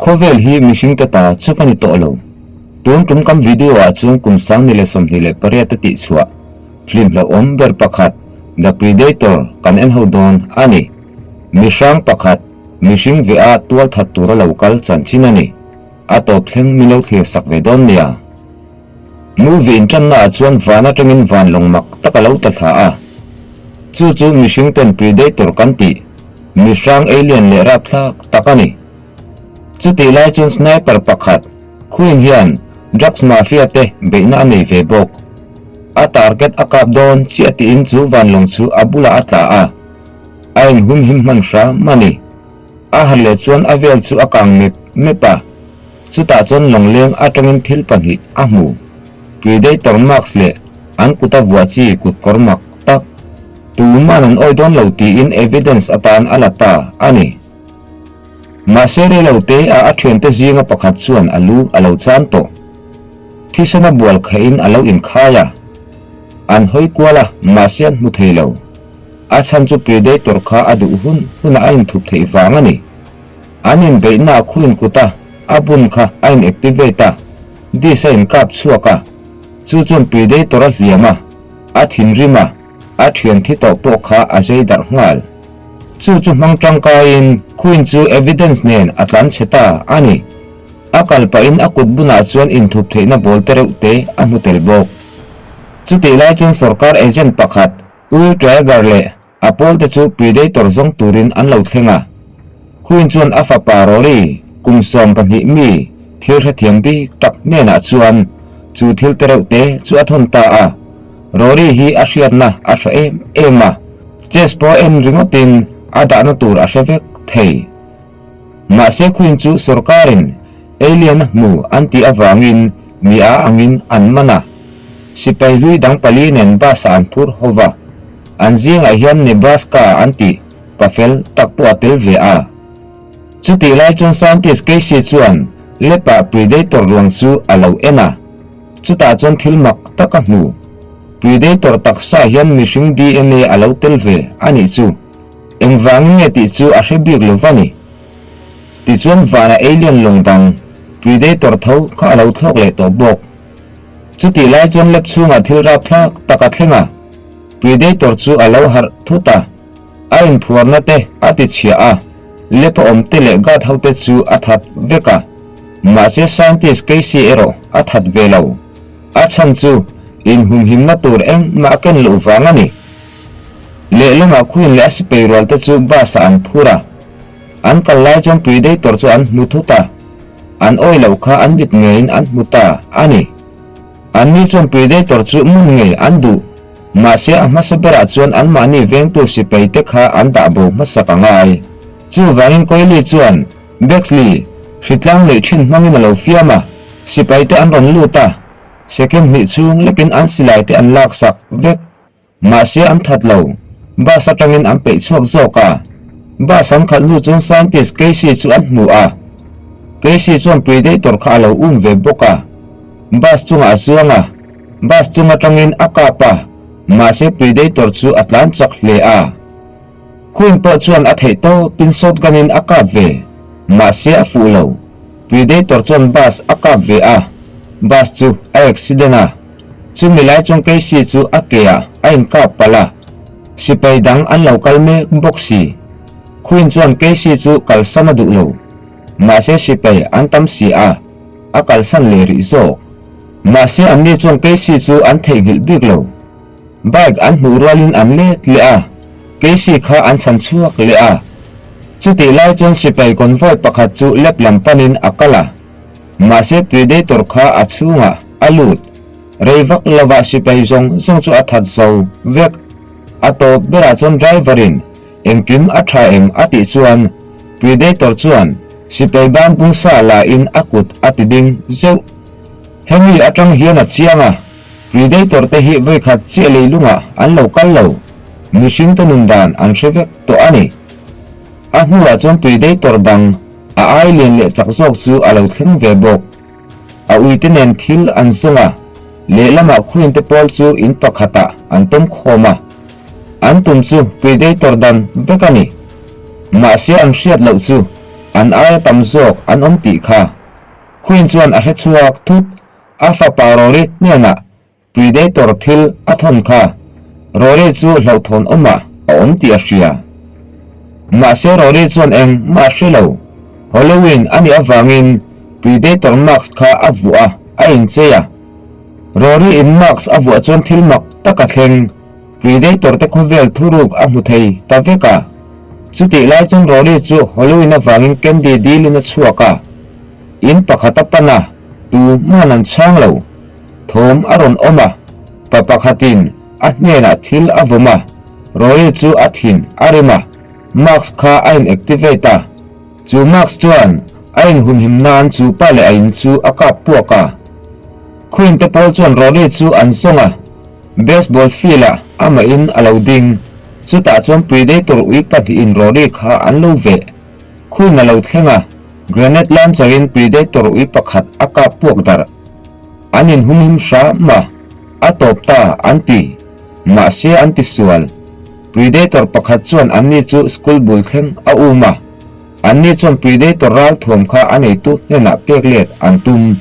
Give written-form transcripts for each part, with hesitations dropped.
Khawvel hi mihringte ta chu ka ni tawh lo. Tun tum kan video ah chuan kum 2028 a tihchhuah film hlauhawm ber pakhat The Predator kan en ho dawn a ni. Mihrang pakhat mihring ve a tual that tura lo kal chanchin a ni. A tawp thleng min lo thlir sak ve dawn nia. Movie inṭanna ah chuan van atangin van lawng mak tak a lo ta thla a. Chu chu mihring ten Predator kan tih mihrang alien leh rapthlak tak a ni. Chutih lai chuan sniper pakhat Queen hian drugs mafia te beihna a nei ve bawk. A target a kap dawn chiah tiin chu vanlawng chu a bulah a tla a, a inhumhim hman hram a ni. A harh leh chuan a vel chu a kang mep mep a, chutah chuan lawngleng atangin thil pahnih a hmu, Predator mask leh an kuta vuah chi kutkawr mak tak. Tuman an awi dawn lo tiin evidence atan a la ta a ni. Mahse rei lo te a a thiante zinga pakhat chuan a lu a lo chan tawh. Thisena bual khahin a lo inkhai a. An hawi kual a, mahse an hmu thei lo. A chhan chu Predator kha a duh hun hunah a inthup theih vang a ni. An inbeihna a khuin kut a, a bun kha a in activate a, disc a inkap chhuak a, chu chuan Predator a hliam a, a thinrim a, a thian thi tawh pawh kha a zei darh nghal. Chu chu hmang tangkaiin Queen chu evidence nen a tlan chhe ta a ni. A kal pahin a kut bunah chuan inthup theihna bawl te reuh te a hmu tel bawk. Chutih lai chuan sorkar agent pakhat Will Traeger leh a pawl te chu Predator zawng turin an lo thleng a. Queen chuan a fapa Rory kum 12 mi thil hrethiam bik tak hnenah chuan chu thil te reuh te chu a thawn ta a. Rory hi a hriatna a hre em em a, chess pawh en ringawtin a dahna tur a hre vek thei. Mahse Queen chu sorkarin alien a hmu an tih avangin mi a angin an man a. Sipai hlui dang pali nen bus ah an phur ho va, an zingah hian Nebraska an tih pafel tak pawh a tel ve a. Chutih lai chuan scientist Casey chuan lab-ah predator ruang chu a lo en a. Chutah chuan thil mak tak a hmu. Predator taksa hian mihring DNA a lo tel ve a nih chu. Engvangin nge tih chu a hre bik lo va ni. Tichuan vana alien lawng dang Predator tho kha a lo thlawk leh tawh bawk. Chutih lai chuan lab chhungah thil rapthlak tak a thleng a. Predator chu a lo harh thut a. A inphuarna te a ti chhia a, lab a awm te leh guard ho te chu a that vek a. Mahse scientist Casey erawh a that ve lo. A chhan chu inhumhimna tur engmah a ken loh vang a ni. Lehlamah Queen leh a sipai rual te chu bus ah an phur a. An kal lai chuan Predator chu an hmu thut a. An awi loh kha an mit ngeiin an hmu ta a ni. Anni chuan Predator chu mun ngei an duh. Mahse a hmasa berah chuan anmahni vengtu sipai te kha an dah bo hmasak a ngai. Chuvangin Coily chuan Bexley, hritlang neih thin hmangin a lo fiam a, sipai te an rawn lut a, second hnih chhung lekin an silai te an laksak vek. Mahse an that lo, bus atangin an peih chhuak zawk a. Bus an khalh hnu chuan scientist Casey chu an hmu a, Casey chuan Predator kha a lo um ve bawk a. Bus chungah a zuang a, bus chung atangin a kap a, mahse Predator chu a tlan chak hle a. Queen pawh chuan a theih tawpin shotgun in a kap ve, mahse a fuh lo. Predator chuan bus a kap ve a, bus chu a accident a. Chumi lai chuan Casey chu a ke ah a inkap palh a, sipai dang an lo kal mek bawk si. Queen chuan Casey chu kalsan a duh lo, mahse sipai an tam si a, a kalsan leh rih zawk. Mahse anni chuan Casey chu an theihnghilh bik lo. Bike an hmuh rualin an let leh a, Casey kha an chhan chhuak leh a. Chutih lai chuan sipai convoy pakhat chu lep lam panin a kal a, mahse Predator kha a chhungah a lut. Rei vak lovah sipai zawng zawng chu a that zo vek. A tawp berah chuan driver-in engkim a tha em a tih chuan Predator chuan sipai ban bung sa lain a kut a ti ding zeuh. Hemi atang hian a chiang a. Predator te hi vawikhat chiah leilungah an lo kal lo, mihring te nun dan an hre vek tawh a ni. A hnuah chuan Predator dang a ai lian leh chak zawk chu a lo thleng ve bawk. A uite nen thil an zawng a, lehlamah Queen te pawl chu in pakhatah an tawm khawm a. An tum chu Predator dan vek a ni. Mahse an hriat loh chu. An aia tam zawk an awm tih kha. Queen chuan a hre chhuak thut, a fapa Rory hnenah Predator thil a thawn kha. Rory chu hlauhthawn awmah a awm tih a hria. Mahse Rory chuan engmah a hre lo. Halloween a nih avangin Predator mask kha a vuah a, a inchei a. Rory in mask a vuah chuan thil mak tak a thleng. Predator te khawvel thuruk a hmu thei ta vek a. Chutih lai chuan Rory chu Halloween avangin candy dilin a chhuak a. In pakhat a pan a, tu hman an chhang lo. Thawm a rawn awm a, pa pakhatin a hnenah thil a vawm a, Rory chu a thin a rim a, mask kha a in activate a. Chu mask chuan a inhumhim nan chu pa leh a in chu a kap puak a. Queen te pawl chuan Rory chu an zawng a. Baseball field ah amah in a lo ding. Chutah chuan Predator ui pahnihin Rory kha an lo veh. Queen a lo thleng a, grenade launcher in Predator ui pakhat a kap puak darh. An inhumhim hram a, a tawp ta an ti. Mahse an ti sual. Predator pakhat chuan anni chu school bul thleng a um a. Anni chuan Predator ral thuam kha a neitu hnenah pek let an tum.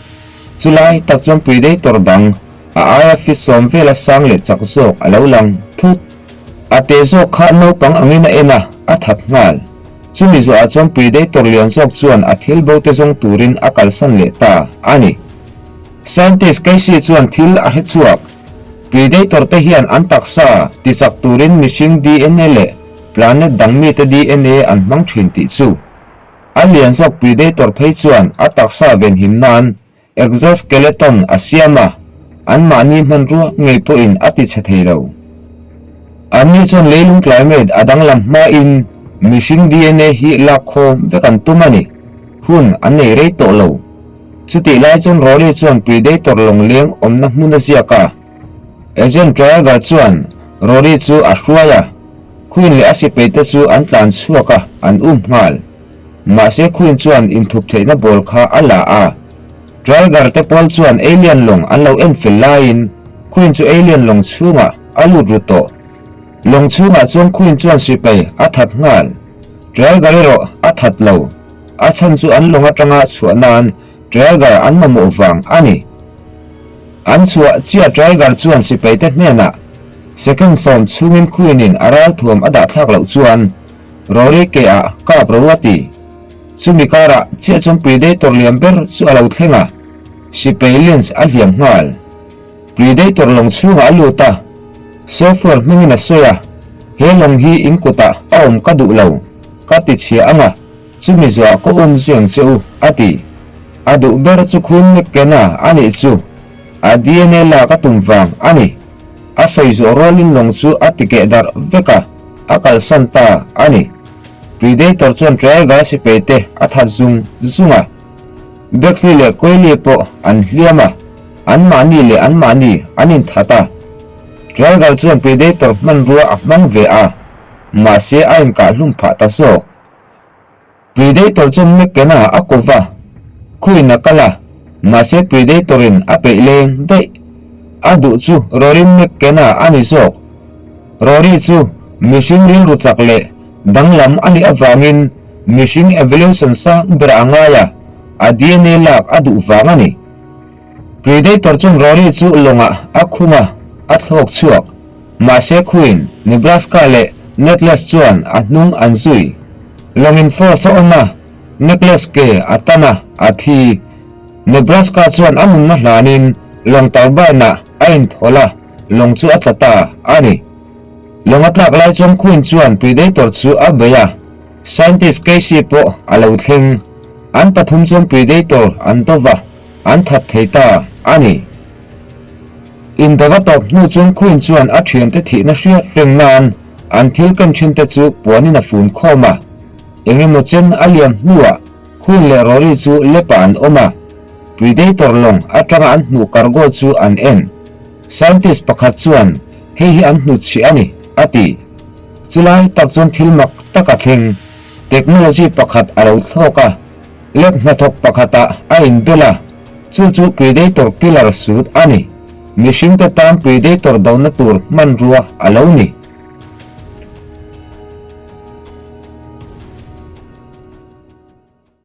Chulai tak chuan Predator dang A aia fit sawm vela sang leh chak zawk a lo lang thut. A te zawk kha naupang angin a en a, a that nghal. Chumi zawhah chuan Predator lian zawk chuan a thil bo te zawng turin a kalsan leh ta a ni. Scientist Casey chuan thil a hre chhuak. Predator te hian an taksa tichak turin mihring dna leh planet dang mite dna an hmang thin tih chu. A lian zawk Predator phei chuan a taksa venhim nan Exoskeleton a siam a, anmahni hmanrua ngei pawhin a ti chhe thei lo. Anni chuan leilung climate a danglam hmain mihring dna hi lak khawm vek an tum a ni. Hun an nei rei tawh lo. Chutih lai chuan Rory chuan Predator lawngleng awmna hmun a ziak a. Agent Triager chuan Rory chu a hruai a, Queen leh a sipaite chu an tlan chhuak a, an um nghal. Mahse Queen chuan inthup theihna ball kha a la a. Triger te pawl chuan alien lawng an lo en fel laiin Queen chu alien lawng chhungah a lut ru tawh. Lawng chhungah chuan Queen chuan sipai a that nghal. Triger erawh a that lo. A chhan chu an lawng atanga chhuah nan Triger an mamawh vang a ni. An chhuah chiah Triger chuan sipai te hnenah second sawm chhungin Queen in a ralthuam a dah thlak loh chuan Rory ke ah kap ro a ti. Chumi karah chiah chuan Predator lian ber chu a lo thleng a, Sipei Lynch a hliam nghal. Predator lawng chhungah a lut a, software hmingin a sawi a, He lawng hi in kutah a awm ka duh lo, ka ti chhia ang a, chumi zuah ka um zui ang che u, a ti. A duh ber chu Queen McKenna a nih chu, a dna lak a tum vang a ni. A sawi zawh rualin lawng chu a ti keh darh vek a. A kalsan ta a ni. Predator chuan Triaga sipai te a that zung zung a. Bexley leh Coelie pawh an hliam a, anmahni leh anmahni an inthat a. Triaga chuan Predator hmanrua a hmang ve a, mahse a inkahhlum phah ta zawk. Predator chuan McKenna a ko va, Queen a kal a, mahse Predator in a peih leng daih. A duh chu Rory McKenna a ni zawk. Rory chu mihring rilru chak leh danglam a nih avangin mihring evolution sang berah a ngai a, a dna lak a duh vang a ni. Predator chuan Rory chu lawngah a khung a, a thlawk chhuak. Mahse Queen, Nebraska leh Necklace chuan a hnung an zui. Lawngin force a on a, Necklace ke a tan a, a thi. Nebraska chuan a nunna hlanin lawng turbine ah a inthawl a, lawng chu a tla ta a ni. Lawng a tlak lai chuan Queen chuan Predator chu a bei a, Scientist Casey pawh a lo thleng. An pathum chuan Predator an do va, an that thei ta a ni. Indova tawp hnu chuan Queen chuan a thiante thihna hriat reng nan an thil ken thin te chu puanin a fun khawm a. Engemaw chen a liam hnuah Queen leh Rory chu lepah an awm a, Predator lawng atanga an hmuh cargo chu an en. Scientist pakhat chuan hei hi an hnutchhih a ni, a ti. Chulai tak chuan thil mak tak a thleng. Technology pakhat a lo thlawk a, lab hnathawk pakhatah a inbel a, chu chu Predator Killer Suit a ni. Mihringte tan Predator dona tur hmanrua a lo ni.